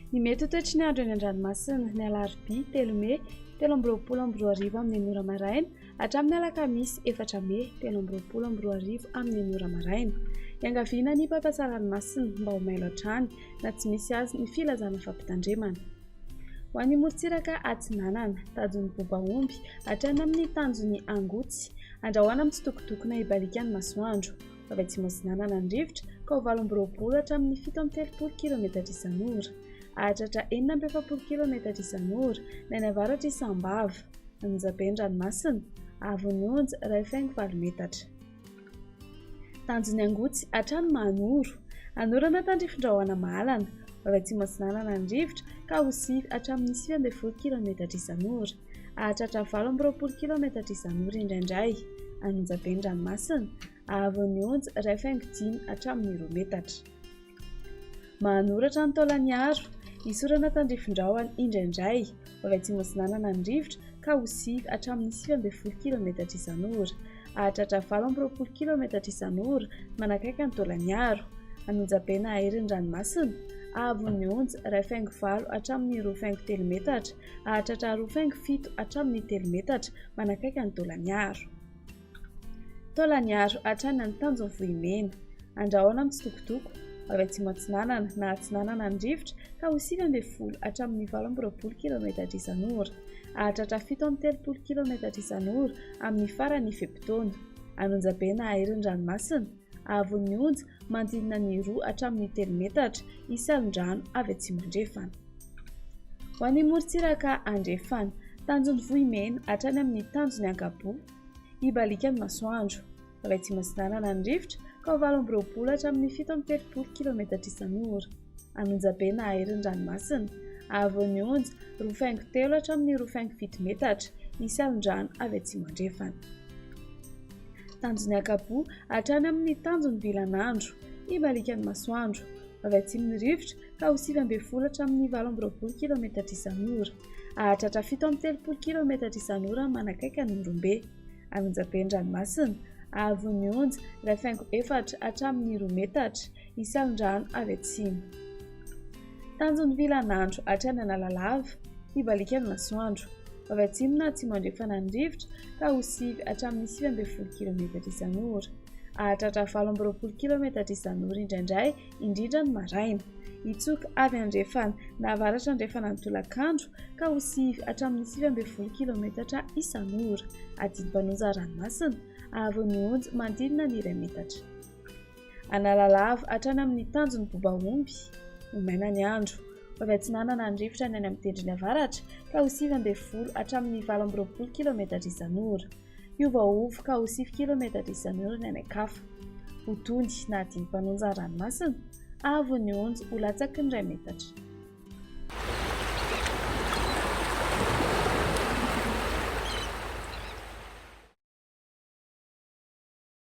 Ny mety ho toetry ny andro eny an-dranomasina, ny alarobia telo mey 2023 amin'ny enina ora maraina hatramin'ny alakamisy efatra mey 2023 amin'ny enina ora maraina. Iangaviana ny mpampiasa ranomasina mba ho mailo hatrany na tsy misy azy ny filazana fampitandremana. Ho an'ny morontsiraka atsinanana, tanjon'ny Bobaomby hatrany amin'ny tanjon'ny Angotsy, andrahoana mitsitokotokona hibaliaka ny masoandro. Avy atsimo atsinanana ny rivotra ka ho 28 hatramin'ny 37 kilometatra isan'ora. Hahatratra 46 kilometatra isan'ora ny any avaratr'i Sambava. Anonjabe ny ranomasina, haavon'ny onja 1,8 metatra. Tanjon'ny Angotsy hatrany Mahanoro. Anorana tandrifin-drahona mahalana. Avy atsimo atsinanana ny rivotra ka ho sivy hatramin'ny 19 kilometatra isan'ora. Hahatratra 28 kilometatra isan'ora indraindray. Anonjabe ny ranomasina. Haavon'ny onja 1,5 hatramin'ny 2 metatra. Mahanoratra ny Taolaniaro. Isorana tandrifin-drahona indraindray. Avy atsimo atsinanana ny rivotra ka ho sivy hatramin'ny 19 kilometatra isan'ora. Hahatratra 28 kilometatra isan'ora manakaiky an'i Taolaniaro. Anonjabe na hahery ny ranomasina. Haavon'ny onja 1,8 hatramin'ny 2,3 metatra. Hahatratra 2,7 hatramin'ny 3 metatra manakaiky an'i Taolaniaro. Taolaniaro hatrany any Tanjon'ny Vohimena. Andrahona mitsitokotoko, avy atsimo atsinanana na atsinanana ny rivotra ka ho 19 hatramin'ny 28 kilometatra isan'ora. Hahatratra 37 kilometatra isan'ora amin'ny faran'ny fe-potoana. Anonjabe na hahery ny ranomasina. Haavon'ny onja manodidina ny 2 hatramin'ny 3 metatra, hisy alon-drano avy atsimo andrefana. Ho an'ny morontsiraka andrefana, tanjon'ny Vohimena hatrany amin'ny tanjon'ny Ankaboa. Hibaliaka ny masoandro. Avy atsimo atsinanana ny rivotra ka ho 28 hatramin'ny 37 kilometatra isan'ora. Anonjabe na hahery ny ranomasina. Haavon'ny onja, 2,3 hatramin'ny 2,7 metatra. Hisy alon-drano avy atsimo andrefana. Tanjon'ny Ankaboa hatrany amin'ny tanjon'ny Vilanandro. Hibaliaka ny masoandro. Avy atsimo ny rivotra ka ho 19 hatramin'ny 28 kilometatra isan'ora. Hahatratra 37 kilometatra isan'ora manakaiky an'i Morombe. Anonjabe ny ranomasina. Haavon'ny onja, 1,4 hatramin'ny 2 metatra. Hisy alon-drano avy atsimo. Tanjon'ny Vilanandro hatrany Analalava. Hibaliaka ny masoandro. Avy atsimo na atsimo andrefana ny rivotra ka ho 9 hatramin'ny 19 kilometatra isan'ora. Hahatratra 28 kilometatra isan'ora indraindray, indrindra ny maraina. Hitsoka avy andrefana na avaratra andrefana ny tolakandro ka ho 9 hatramin'ny 19 kilometatra isan'ora. Adidim-panonja ranomasina. Haavon'ny onja manodidina ny 1 metatra. Analalava hatrany amin'ny tanjon'ny Bobaomby. Ho maina ny andro. Ho avy atsinanana ny rivotra ny any amin'ny tendrony avaratra ka ho 19 hatramin'ny 28 kilometatra isan'ora. Hiovaova ka ho 9 kilometatra isan'ora ny any an-kafa. Ho tony na adin'ny mpanonja ny ranomasina. Haavon'ny onja ho latsaky ny 1 metatra.